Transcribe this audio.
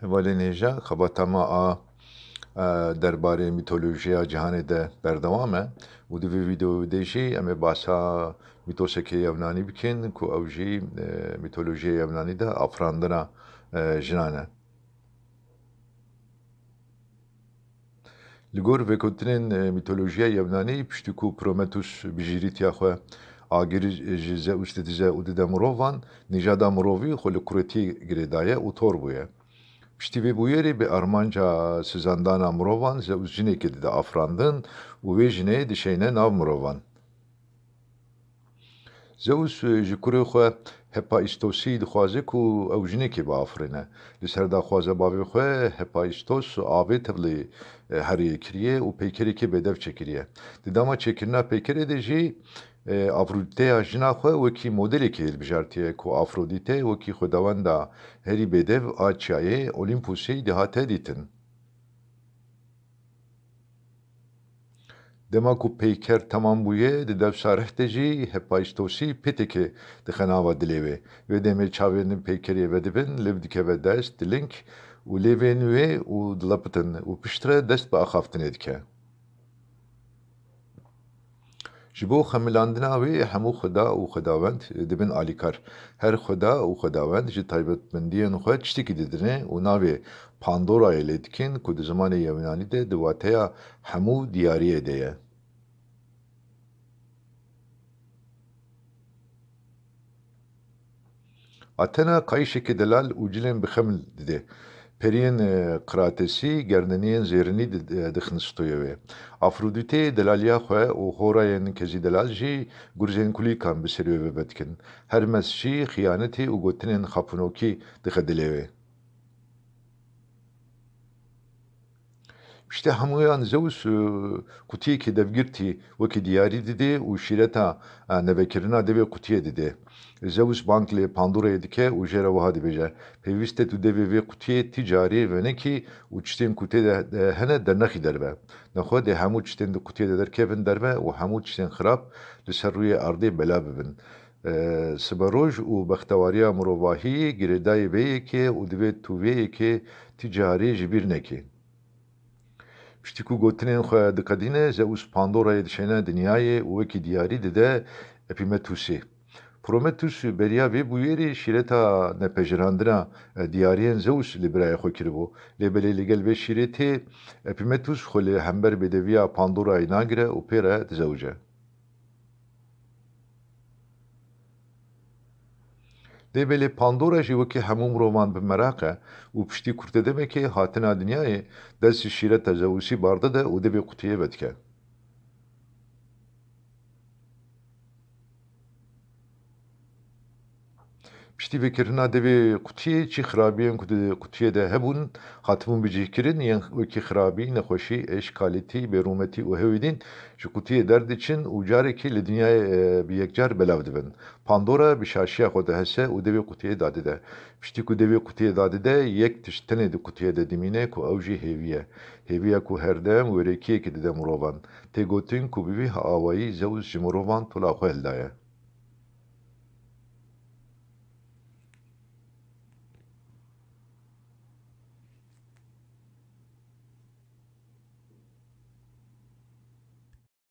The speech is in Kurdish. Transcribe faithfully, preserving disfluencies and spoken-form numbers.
Hevalên hêja, xebata me a, e, derbarê mîtolojiya cîhanê de berdewam e û di vê vîdeoyê de jî em ê behsa mîtosekê Yewnanî bikin ku ew jî, e, mîtolojiyê Yewnanî de afirandina, e, jinan e. Li gor vegotinên, e, mîtolojiya Yewnanî, piştî ku Prometheus bijîrîtiya xwe agir ji Zeus didize û dide mirovan, nîjada mirovî xwe li kuretî girêdaye û tor bûye. Piştî vê bûyerê bi armanca sizandana mirovan Zeus jinekê dide afirandin û wê jinê dişeyne nav mirovan. Zeus ji kurê xwe Hephaîstosî dixwaze ku ew jinekê biafirîne. Li ser daxwaza bavê xwe Hephaîstos avê tevlî, e, heriyê kiriye û peykerekê bêdev çêkiriye. Di dema çêkirina peykerê de jî, e, Afrodîteya jina xwe wekî modelekê hilbijartiye ku Afrodîte wekî xwedawenda herî bêdev a çiyayê Olîmpusê dihate dîtin. Dema ku peyker temam bûye, di dewsa rih de jî Hephaîstosî pêtekê dixe nava dilê wê. Wê demê çavên peykerê vedibin, liv dikeve dest, diling û lêvên wê û dilepitin û piştre dest bi axaftinê dike. Ji bo xemilandina wê hemû xweda û xwedawend dibin alîkar. Her xweda û xwedawend ji taybetmendiyên xwe tiştekî didine û navê Pandorayê lê dikin ku di zimanê Yewnanî de di wateya hemû diyariyê de ye. Athena kayişekê delal û cilên bi xem dide. Periyên, e, Kratesî gerdeniyên zêrinî di-, e, dixin stoyê wê. Afrodîtê delaliya xwe û Horayên kezî delal jî gurzên kulîkan bi serê wê vedikin. Hermes jî xiyanetê û gotinên xapûnokî dixe dilê wê. Piştî hemûyan Zeus, e, qutiyekî devgirtî wekî diyarî dide û şîreta, e, nevekirina devê qutiyê dide. Zeus bang li Pandorayê dike û jê re wiha dibêje, pêwîst e tu devê vê qutiyê ti carî venekî û tiştên ku tê de, de hene dernexî derve. Nexwe dê hemû tiştên di qutiyê de derkevin derve û hemû tiştên xirab li ser rûyê erdê belav bibin. E, siberoj û bextewariya mirovahî girêdayî vê yekê û divê tu vê yekê ti carî ji bîr nekî. Piştî ku gotinên xwe diqedîne, Zeus Pandorayê dişêne dinyayê û wekî diyarî dide Epimetheusê. Prometheus beriya vê bûyerê şîreta nepejirandina, e, diyariyên Zeus li birayê xwe kiribû. Lê belê li gel vê şîretê Epimetheus xwe li hember bêdeviya Pandorayê nagire û pê re dizewice. Lê belê Pandora jî wekî hemû mirovan bi meraq e û piştî kurtedemekê hatina dinyayê dest ji şîreta Zeusî bardide û devê qutiyê vedike. Piştî vekirina devê qutiyê çi xirabiyên ku di qutiyê de hebûn, hatibûn bicihkirin, yên wekî xirabî, nexweşî, eşk, kalîtî, bêrûmetî û hewî din ji qutiyê derdiçin û carekî li dinyayê, e, bi yekcar belav dibin. Pandora bi şaşiya xwe dihese û devê qutiyê dadide. Piştî ku devê qutiyê dadide, yek tişt tenê di qutiyê de dimîne ku ew jî hêvî ye. Hêviya ku herdem wêrekiyekê dide mirovan. Tê gotin ku bi vî awayî Zeus ji mirovan tola xwe hildaye.